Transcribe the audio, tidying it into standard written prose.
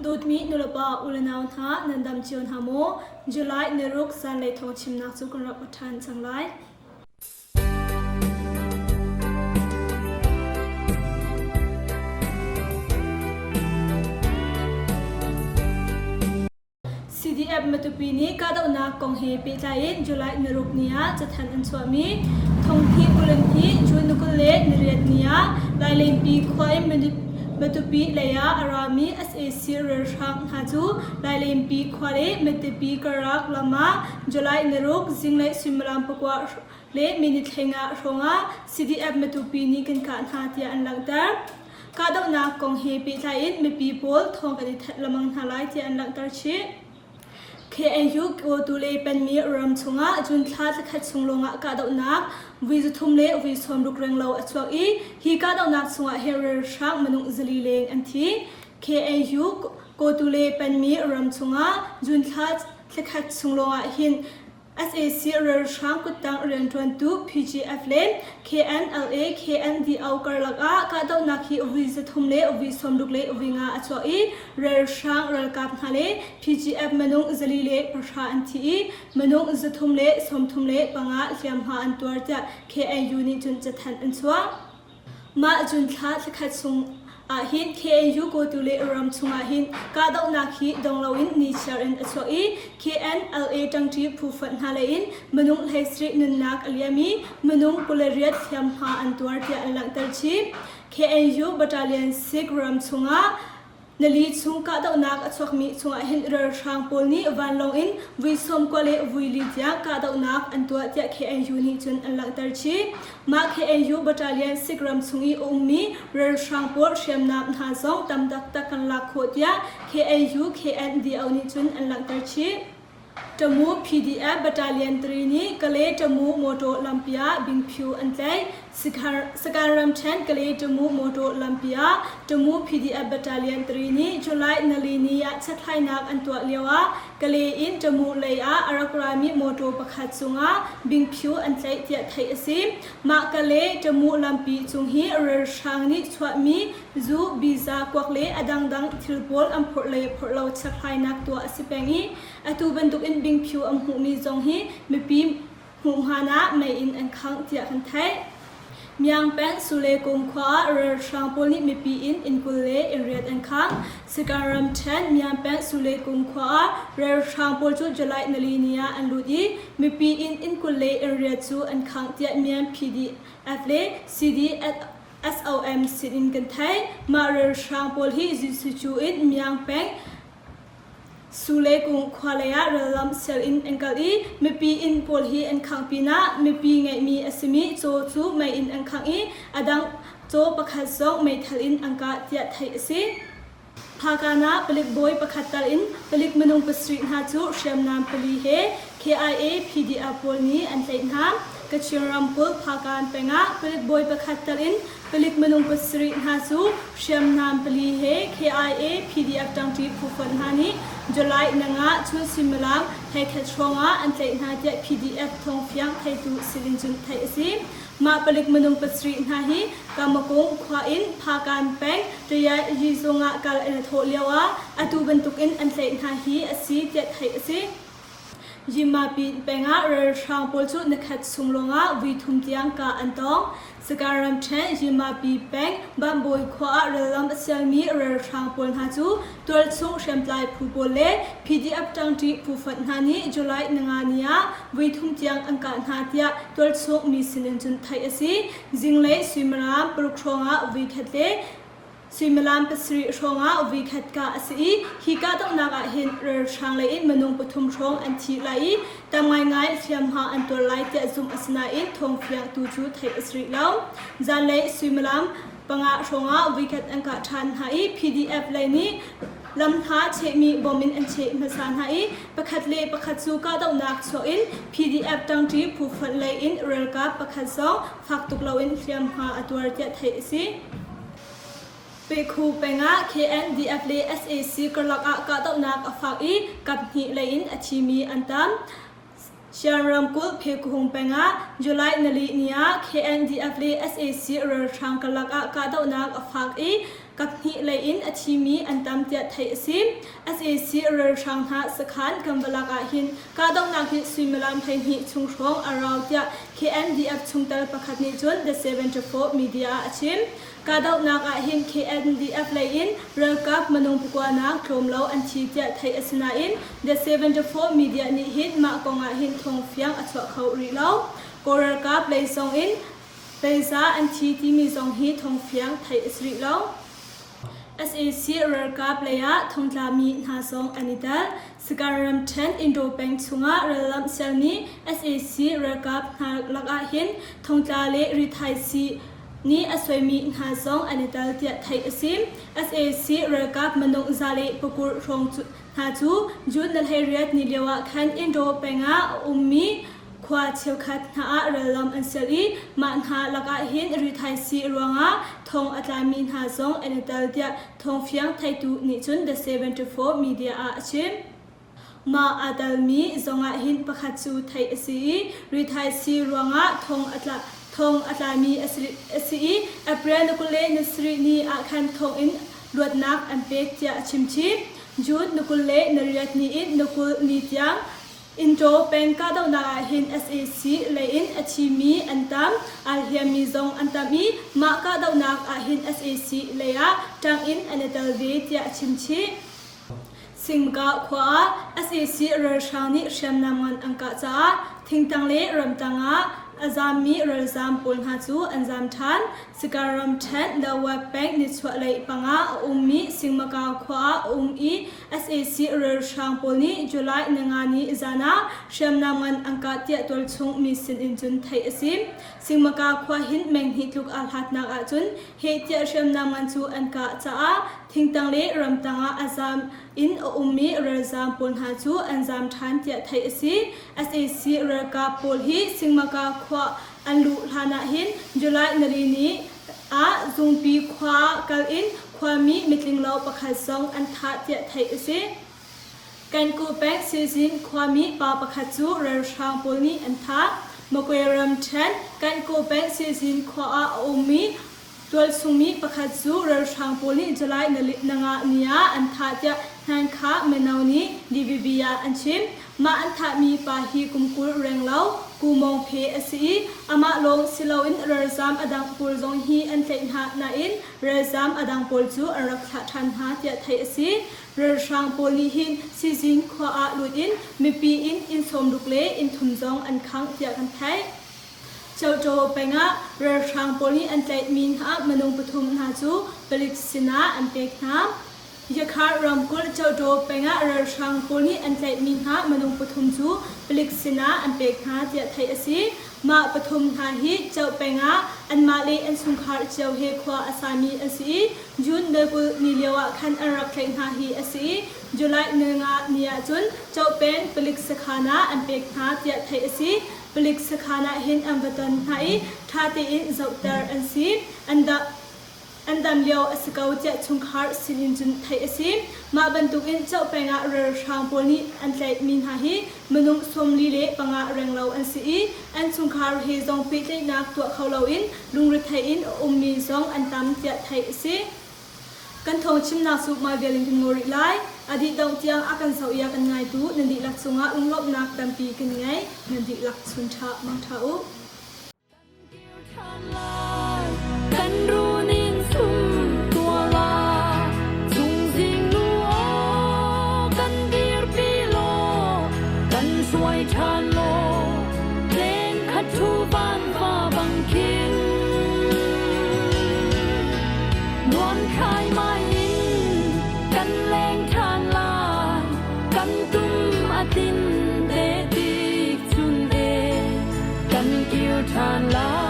Dawtmi nulepa ulenau hna nan dam cio hna maw? July niruk zanlei thawng chimnak cu kan rak u ṭhan cang lai. CDF Matupi nih kahdohnak kong he pehtlai in July naruk ni ah cathanh an chuahmi thonghnih kulin hi June 28 ni ah Lailenpi khua in Matupi lei ah a rami sac ralhrang hna cu Lailenpi khua le Matupi karlak lam ah July naruk zinglei suimilam pakua le minute hleinga hrawng ah CDF Matupi nih kan kah hna tiah an langhter. Kahdohnak kong he pehtlai in mipi pawl thawng kan i thanh lengmang hna lai tiah an langhter chih. KNU Kawtule penmi ram chungah June thla thlakhat chung lawngah kahdohnak vui 3 le vui 60 renglo a chuak i hi kahdohnak chungah hin ralhrang minung zali leng an thi. KNU Kawtule penmi ram chungah June thla thlakhat chung lawngah hin Sac ralhrang kuttang rianṭuantu PGF le KNLA KNDO karlak ah kahdohnak hi vui 3 le vui 60 le vui nga a chuak i ralhrang ralkap hna le PGF minung 410 an thi i minung 335 hliamhma an tuar tiah KNU nih cun cathanh an chuah. Mah June thla thlakhat chung ahhin KNU Kawtule ram chungah hin kahdohnak hi dong loin nichiar in a chuak i KNLA ṭangṭi phu fonh hna lei in minung 17 nunnak a liam i minung 28 hliamhma an tuar tiah an langhter chih. KNU Battalion 6 ram chungah Nali chung kahdohnak a chuakmi chungah hin ralhrang pawl nih vanlawng in vui 90 le vui li tiang kahdohnak an tuah tiah KNU nih cun an langhter chih. Mah KNU battalion Sikh ram chung i a ummi ralhrang pawl hriamnam hna zong tam taktak kan lak khawh tiah KNU KNDO nih cun an langhter chih. Tamu PDF Battalion 3 nih Kale Tamu motor lampi ah Bingphyu an tlaih. Sakan ramṭhen Kale Tamu motor lampi ah Tamu PDF Battalion 3 nih July nali ni ah chekhlainak an tuah lio ah Kale in Tamu lei ah a rak rami motor pakhat cungah Bingphyu an tlaih tiah theih a si. Mah Kale Tamu lampi cung hi ralhrang nih chuahmi Zu, biza, kuak le a dangdang thil pawl an phorh le phorh lo chekhlainak tuah a si peng i atu bantukin bingphyu an hmuhmi zong hi mipi hmuhhngan ah mei in an khangh tiah kan theih. Myaung peng Sule Kung khua ah ralhrang pawl nih mipi inn inn 20 le inn riat an khangh. Sagaing ramṭhen Myaung peng Sule Kung khua ah ralhrang pawl cu July nali ni ah an lut i mipi inn inn 20 le inn riat cu an khangh tiah Myan PDF le CDF SOM sinin kan theih. Mah ralhrang pawl hi Jesuh in Myaung peng Sule kung khua lei ah rallam sial in an kal i mipi inn pawl hi an khangh pinah mipi ngeihmi a simi caw cu mei in an khangh i a dang caw pakhat zong meithal in an kah tiah theih a si. Phakan ah palik bawi pakhat tal in palik minung pasarih hna cu hriamnam pali he KIA PDF pawl nih an tlaih hna. Kachin ramkulh Phakan peng ah palik bawi pakhat tal in palik minung pasarih hna cu hriamnam pali he KIA PDF ṭangṭi phu fonh hna nih July nanga chun suimilam 11 hrawng ah an tlaih hna tiah PDF thawngfiang theitu sinin cun theih a si. Mah palik minung pasarih hna hi Kamakung khua in Phakan peng Tayai zung ah kal an i thawh lio ah atu bantukin an tlaih hna hi a si tiah theih a si. Yimapin peng ah ralhrang pawl cu nikhat chung lawngah vui thum tiang kah an tong. Sagaing ramṭhen Yimapi peng Bambawi khua ah rallam a sialmi ralhrang pawl hna cu tualchung hriamtlai phu pawl le PDF ṭangṭi phu fonh hna nih July nanga ni ah voi thum tiang an kah hna tiah tualchung mi sinin cun theih a si. Zinglei suimilam paruk hrawngah voi khat le suimilam pasarih hrawngah voi khat kah a si i hi kahdohnak ah hin ralhrang lei in minung pathum hrawng an thi lai i tam ngaingai hliamhma an tuar lai tiah zumh a si nain thawngfiang tu cu theih a si rih lo. Zanlei suimilam panga hrawngah voikhat an kah ṭhan hna i PDF lei nih lam hna chehmi bom in an cheh hmasa hna i pakhat le pakhat cu kahdohnak chuak in PDF ṭangṭi phu fonh lei in ralkap pakhat zong fak tuk loin hliamhma a tuar tiah theih a si. Pekhu peng ah KNDF le sac karlak ah kahdohnak a fak i kaphnih lei in a thimi an tam. Shan ramkulh Phekuhung peng ah July nali ni ah KNDF le sac ralhrang karlak ah kahdohnak a fak i Kaphnih lei in a thimi an tam tiah theih a si. Sac ralhrang hna sakhan Kambalak ah hin kahdohnak hi suimilam 12 chung hrawng a rau tiah KNDF chungtel pakhat nih cun The 74 Media ah a chim. Kahdohnak ah hin KNDF lei in ralkap minung pakuanak tlawm lo an thi tiah theih a si nain The 74 Media nih hin mah kong ah hin thawngfiang a chuah kho rih lo. Kawl ralkap lei zong in Peiza an thi timi zong hi thawngfiang theih a si rih lo. Sac ralkap lei ah thongtlami hna zong an i tel. Sagaing ramṭhen Indo peng chungah rallamh sialmi sac ralkap hna lakah hin thongtla le rithaisii nih a suaimi hna zong an i tel tiah theih a si. Sac ralkap minung 120 hrawng hna cu June ni 18 ni lio ah khan Indo peng ah a ummi Khua cheukhat hna ah rallam an sial i mah hna lakah hin rithaisii ruangah thong a tlami hna zong an i tel tiah thawngfiang theitu nih cun The 74 Media ah a chim. Mah aa telmi zongah hin pakhat cu theih a si i rithaisii ruangah thong a tla thong a tlami a si i April ni 20 le ni sarih ni ah khan thonginn luatnak an pek tiah a chim chih. June ni 20 le ni riat ni in ni 20 ni tiang Intaw peng kahdohnak ah hin sac lei in a thimi an tam, aa hliammi zong an tam i mah kahdohnak ah hin sac lei ah ṭang in an i tel ve tiah a chim chih. Singka khua ah sac ralhrang nih hriamnam ngan an kah caah thingtang le ramtang ah a zaammi ralzaam pawl hna cu an zaam ṭhan. Sika ramṭhen Dawat peng nichuahlei pangah a ummi Singmaka khua ah a um i Sac ralhrang pawl nih July ninga ni zan ah hriamnam ngan an kah tiah tualchung mi sin in cun theih a si. Singmaka khua hin meng hnih tluk aa hlatnak ahcun heh tiah hriamnam ngan cu an kah caah thingtang le ramtang ah a zaam in a ummi ralzaam pawl hna cu an zaam ṭhan tiah theih a si. Sac ralkap pawl hi Singmaka khua an luh hlan ah hin July nili ni ah Zungpi khua kal in khuami mitlinglo pakhat zong an thah tiah theih a si. Kanku peng Sizin khuami pa pakhat cu ralhrang pawl nih an thah. Magwe ramṭhen Kanku peng Sizin khua ah a ummi tualchungmi pakhat cu ralhrang pawl nih July nanga ni ah an thah tiah Hnankha mino nih DVB ah an chim. Mah an thahmi pa hi kum 20 renglo Ku Mawng Phe a si i amah lawng si loin ralzaam a dang pawl zong hi an tlaih hna nain ralzaam a dang pawl cu an rak thlah ṭhan hna tiah theih a si. Ralhrang pawl nih hin Sizin khua ah lut in mipi inn inn sawmruk le inn thum zong an khangh tiah kan theih. Coṭaw peng ah ralhrang pawl nih an tlaihmi hna minung pathum hna cu palik sinah an pek hna. Yakhar ramkulh Coṭaw peng ah ralhrang pawl nih an tlaihmi hna minung pathum cu palik sinah an pek hna tiah theih a si. Mah pathum hna hi Cho peng ah anmah le an chungkhar cio he khua a sami an si i June ni 20 ni lio ah khan an rak tlaih hna hi a si i July ni nga ni ah cun Cho peng palik sakhan ah an pek hna tiah theih a si. Palik sakhan ah hin an va ton hna i ṭha tein zohter an si. An dah An dam lio a si ko tiah chungkhar sinin cun theih a si. Mah bantukin Choh peng ah ralhrang pawl nih an tlaihmi hna hi minung 45 renglo an si i an chungkhar he zong pehtlaihnak tuah kho loin lungrethei in a ummi zong an tam tiah theih a si. Kan thawngchimnak cu mah vial in kan ngol rih lai. A dih dongh tiang a kan zoh i a kan ngaitu nan dihlak cungah lunglawmhnak tampi kan ngei. Nan dihlak chun ṭha mang ṭha u. Kan runin sum tua la Cungzing nu aw kan dirpi law kan hruai ṭhan law Leng khat thu van va bang khin Nuam khai mai in kan leng ṭhan lai Kan tum a tin te tik chun e kan kir ṭhan lai.